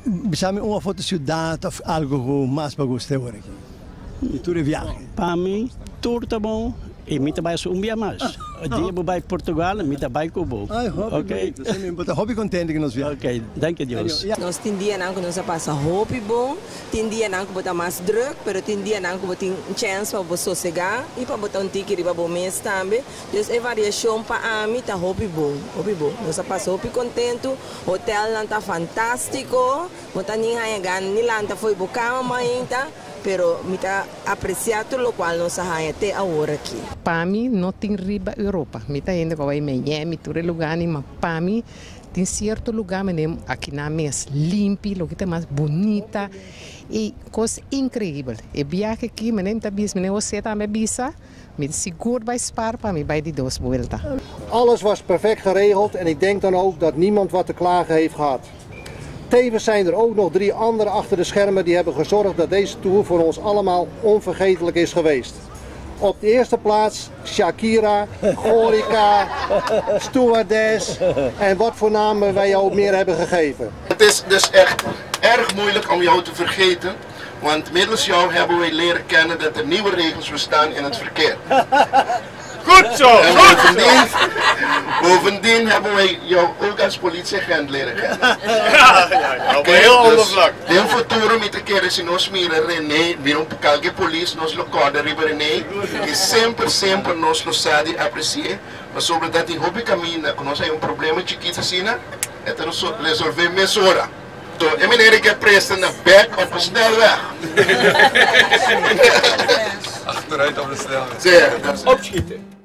Bisa mi un of otro ciudad of algo cu mas bo gusta awor aki di tur e viahe. Pa mi tur ta bon y mi ta bay haci un bia mas. Dia bo bay Portugal mi ta bay cu bo. Ay hopi bonito. Si mi bo ta hopi contento cu nos viahe. Ok, danki Dios. Nos tin dianan cu nos a pasa hopi bon, tin dianan cu bo ta mas druk, pero tin dianan cu bo tin chance pa bo sosega y pa bo ta un tiki riba bo mes tambe. Dus e variacion pa ami ta hopi bon, hopi bon. Nos a pasa hopi contento, hotelnan ta fantastico, bo ta ni haña gana ni lanta fo'i bo cama mainta, pero mi ta aprecia tur locual nos a haña te awor aki. Pa mi no tin riba Europa. Mi ta hende ku a bai Miami, tur e lugarnan, ma pa mi tin cierto lugar manera aki nan mes limpi, loke ta mas bunita y cos increibel. E biahe aki manera mi ta bisa, manera Jose tambe a bisa, Mi sigur bai spar pa mi bai di dos buelta. Alles was perfect geregeld en ik denk dan ook dat niemand wat te klagen heeft gehad. Tevens zijn er ook nog drie anderen achter de schermen die hebben gezorgd dat deze tour voor ons allemaal onvergetelijk is geweest. Op de eerste plaats Shakira, Gorica, stewardess en wat voor namen wij jou meer hebben gegeven. Het is dus echt erg moeilijk om jou te vergeten. Want middels jou hebben wij leren kennen dat er nieuwe regels bestaan in het verkeer. Goed zo! En Goed bovendien, bovendien hebben wij jou ook als politieagent leren kennen. Ja, op een heel ander dus vlak. Den futuro mi ta kere si nos mira Rene, mira un kalke polis, nos lo kòrda riba Rene i semper semper nos lo sa di apresi'é, pasobra ta tin hopi kaminda ku nos hay un problema chikit asina, e ta resolvé mesora. To e meneer ke presta na bek op e snelweg. Achteruit op de snelweg. Sí. Opschieten.